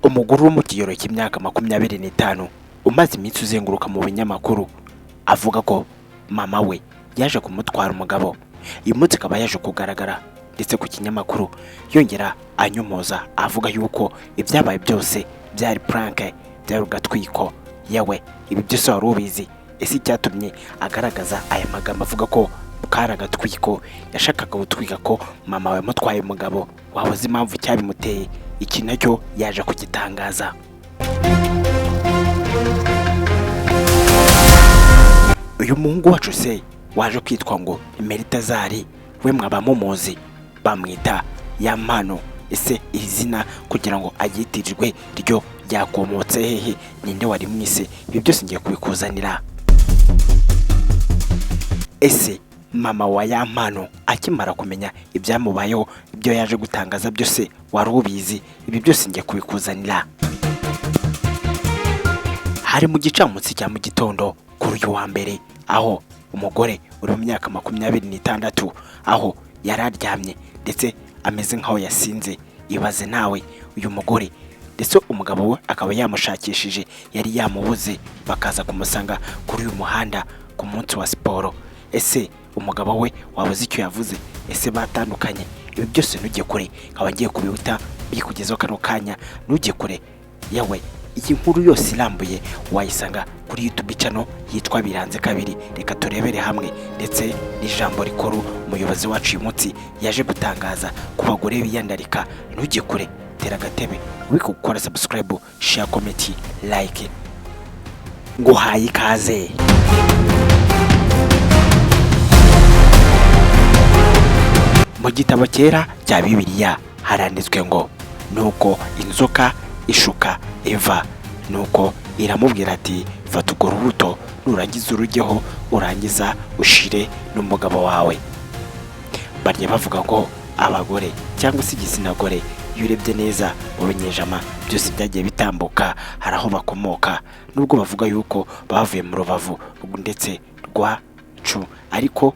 Umugore wo mu kigero cy'imyaka 25 umaze iminsi uzenguruka mu binyamakuru avuga ko mama we yaje kumutwara umugabo, uyu munsi akaba yaje kugaragara ndetse ku kinyamakuru yongera anyomoza avuga yuko ibyabaye byose byari prank, byari ugatwiko. Yewe, ibi byose wari ubizi? Ese icyatumye agaragaza aya magambo avuga ko kari agatwiko, yashakaga gutwika ko mama we yamutwaye umugabo, waba uzi impamvu cyabimuteye? Iki nacyo yaje kugitangaza. Uyu muhungu wacu se waje kwitwa ngo Meritazari, we mwaba mumuzi, bamwita Yampano. Ese iri zina kugira ngo aryitirirwe ryo ryakomotse hehe? Ninde wari mwise? Ibi byose ngiye kubikuzanira. Ese mama wa Yampano akimara kumenya ibyamubayeho, ibyo yaje gutangaza byose wari ubizi? Ibi byose ngiye kubikuzanira. Hari mu gicamunsi cya mu gitondo kuri uyu wa mbere, aho umugore uri mu myaka 26 aho yari aryamye ndetse ameze nk'aho yasinze. Ibaze nawe, uyu mugore ndetse umugabo we akaba yamushakishije, yari yamubuze, bakaza kumusanga kuri uyu muhanda ku munsi wa siporo. Ese umugabo we wabuze icyo yavuze? Ese batandukanye? Ibi byose ntujye kure, nkaba ngiye kubihuta bikugezaho kano kanya, ntujye kure. Yewe, iyi nkuru yose irambuye wayisanga kuri YouTube channel yitwa Biranze Kabiri. Reka turebere hamwe ndetse n'ijambo rikuru umuyobozi wacu uyu munsi yaje gutangaza ku bagore biyandarika. Ntujye kure, tera agatebe, wike gukora subscribe, share, comment, like. Nguhaye ikaze. Mu gitabo cyera cya Bibiliya haranditswe ngo nuko inzoka ishuka Eva, nuko iramubwira ati fata urwo rubuto, nurangiza urujyeho, urangiza ushire n'umugabo wawe. Barya bavuga ngo abagore cyangwa se igitsina gore, iyo urebye neza mu binyejana byose byagiye bitambuka hari aho bakomoka, nubwo bavuga yuko bavuye mu rubavu ndetse rwacu, ariko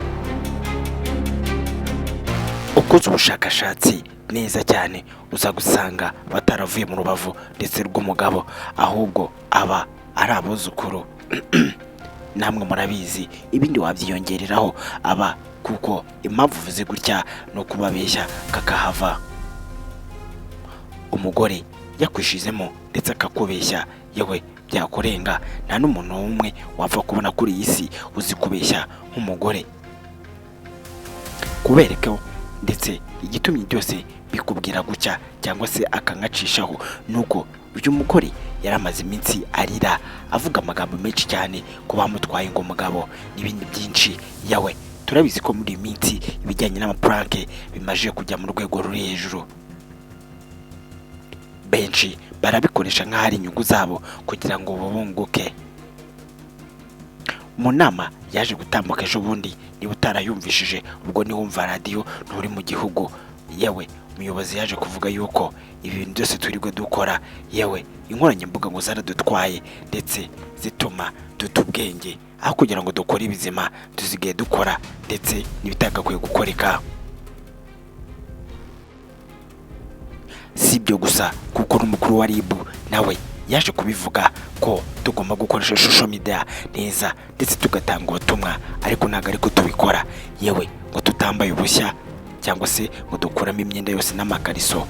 ukoze ubushakashatsi neza cyane uza gusanga bataravuye mu rubavu ndetse rw'umugabo, ahubwo aba ari abuzukuru. Namwe murabizi, ibindi wabyiyongereraho aba, kuko impamvu uvuze gutya ni ukubabeshya kakahava. Umugore yakwishizemo ndetse akakubeshya, yewe byakurenga, nta n'umuntu n'umwe wapfa kubona kuri iyi si uzi kubeshya nk'umugore. Kubereka ndetse igitumye byose bikubwira gutya cyangwa se akangacishaho, nuko uyu mugore yari amaze iminsi arira avuga amagambo menshi cyane ko bamutwaye ngo umugabo n'ibindi byinshi. Yawe turabizi ko muri iyi minsi ibijyanye n'amaprank bimaze kujya mu rwego ruri hejuru, benshi barabikoresha nk'aho ari inyungu zabo kugira ngo bubunguke. Mu nama yaje gutambuka ejo bundi, niba utarayumvishije ubwo niwumva radiyo nturi mu gihugu, yewe umuyobozi yaje kuvuga yuko ibi bintu byose twirirwa dukora, yewe inkoranyambuga ngo zaradutwaye ndetse zituma duta ubwenge, aho kugira ngo dukore ibizima dusigaye dukora ndetse n'ibitagakwiye gukoreka. Si ibyo gusa, kuko n'umukuru wa RIB nawe yaje kubivuga ko tugomba gukoresha social media neza ndetse tugatanga ubutumwa, ariko ntabwo ariko tubikora, yewe ngo tutambaye ubushya cyangwa se ngo dukuremo imyenda yose n'amakariso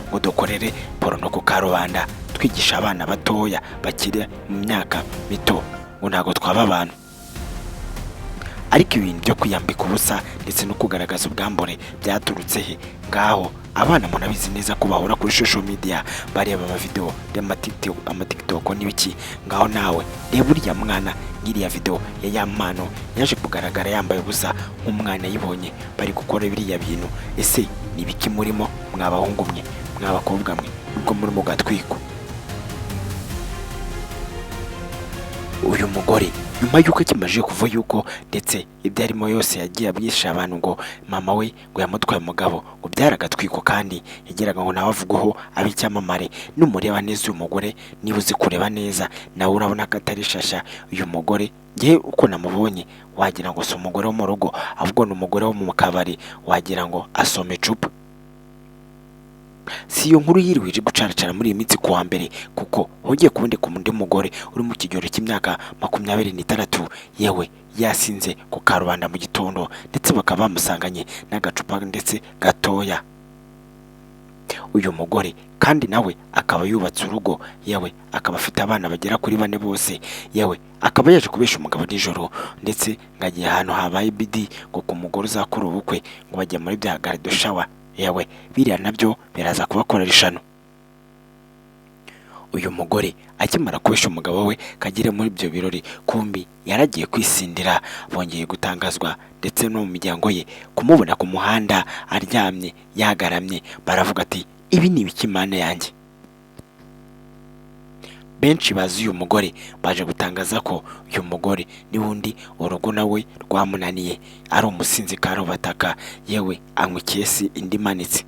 ngo dukorere porono ku karubanda, twigisha abana batoya bakiri mu myaka mito ngo ntabwo twaba abantu. Ariko ibintu byo kwiyambika ubusa ndetse no kugaragaza ubwambure byaturutse he? Ngaho abana murabizi neza ko bahora kuri social media bareba amavideo amatiktok n'ibiki. Ngaho nawe reba uriya mwana nk'iriya video ya Yampano yaje kugaragara yambaye ubusa nk'umwana yibonye bari gukora biriya bintu. Ese ni ibiki murimo mwa bahungu mwe, mwa bakobwa mwe, ubwo muri mu gatwiko? Uyu mugore nyuma y'uko akimaze kuva yuko ndetse ibyo arimo yose yagiye abwisha abantu ngo mama we ngo yamutwaye umugabo, ngo byari agatwiko, kandi yagiraga ngo nawe avugeho abe icyamamare. Numureba neza uyu mugore, niba uzi kureba neza nawe urabona ko atari shasha. Uyu mugore ngewe uko namubonye wagira ngo si umugore wo mu rugo, ahubwo ni umugore wo mu kabari, wagira ngo asoma icupa. Si iyo nkuru yiriwe iri gucaracara muri iyi minsi kuwa mbere, kuko hongeye kuboneka undi mugore uri mu kigero cy'imyaka 26, yewe yasinze ku karubanda mu gitondo, ndetse bakaba bamusanganye n'agacupa ndetse gatoya. Uyu mugore kandi nawe akaba yubatse urugo, yewe akaba afite abana bagera kuri 4 bose, yewe akaba yaje kubesha umugabo nijoro, ndetse ngo agiye ahantu habaye bidi ngo ku mugore uzakora ubukwe ngo bajye muri bya garido shawa, yewe biriya nabyo biraza kubakorera ishano. Uyu mugore akimara kubesha umugabo we kagere muri ibyo birori, kumbi yaragiye kwisindira, bongeye gutangazwa ndetse no mu miryango ye kumubona ku muhanda aryamye yagaramye, baravuga ati ibi ni ibiki Mana yanjye. Benshi bazi uyu mugore baje gutangaza ko uyu mugore n'ubundi urugo nawe rwamunaniye, ari umusinzi karubataka, yewe anywa ikesi indi imanitse.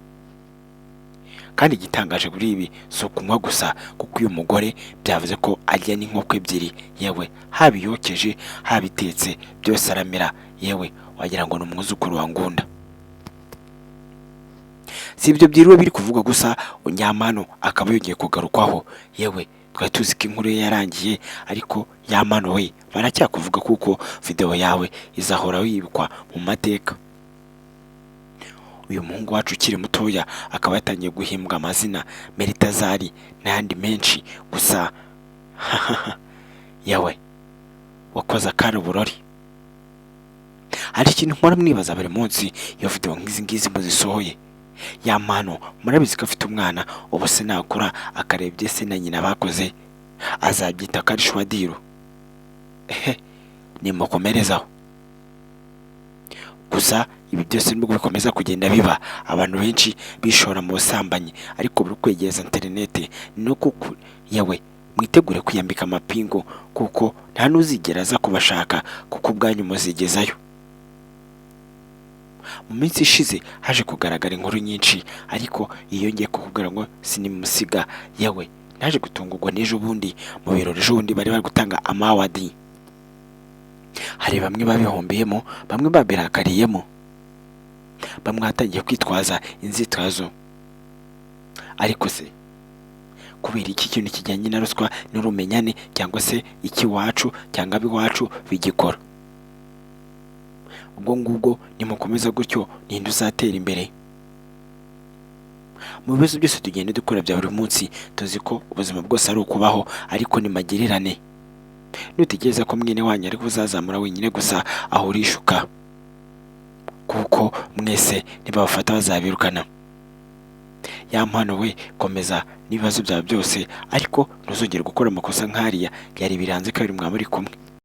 Kandi igitangaje kuri ibi si ukunywa gusa, kuko uyu mugore byavuze ko arya n'inkoko 2, yewe haba iyokeje haba itetse byose aramira, yewe wagira ngo ni umwuzukuru wa Ngunda. Si ibyo byiriwe biri kuvuga gusa, Yampano akaba yongeye kugarukwaho, yewe twari tuzi ko inkuru ye yarangiye, ariko Yampano we baracyakuvuga kuko video yawe izahora yibukwa mu mateka. Uyu muhungu wacu ukiri mutoya akaba yatangiye guhimbwa amazina Meritazari n'ayandi menshi, gusa yewe wakoze akari uburori. Hari ikintu mpora mwibaza buri munsi iyo video nk'izi ngizi muzisohoye. Yampano murabizi ko afite umwana, ubu se nakura akareba ibyo se na nyina bakoze azabyita ko ari shwadiru. Ehe, nimukomerezaho. Gusa ibi byose nubwo bikomeza kugenda biba, abantu benshi bishora mu busambanyi, ariko buri kwegereza interineti no kuku, yewe mwitegure kwiyambika amapingu, kuko nta n'uzigera aza kubashaka, kuko ubwanyu muzigezayo. Mu minsi ishize haje kugaragara inkuru nyinshi, ariko iyo ngiye kukubwira ngo sinimusiga, yewe naje gutungurwa n'ejo bundi mu birori ejo bundi bari bari gutanga amawadi. Hari bamwe babihombeyemo, bamwe babirakariyemo, bamwe batangiye kwitwaza inzitwazo. Ariko se kubera iki kintu kijyanye na ruswa n'urumenyane cyangwa se ikiwacu cyangwa abiwacu bigikora? Ubwo ngubwo nimukomeza gutyo ninde uzatera imbere? Mu bibazo byose tugenda dukora bya buri munsi, tuzi ko ubuzima bwose ari ukubaho, ariko ni magirirane. Nutegereza ko mwene wanyu ariko uzazamura wenyine gusa, aho urishuka, kuko mwese nibabafata bazabirukana. Yampano we komeza n'ibibazo byawe byose, ariko ntuzongere gukora amakosa nk'ariya, byari biranze kabiri mwaba muri kumwe.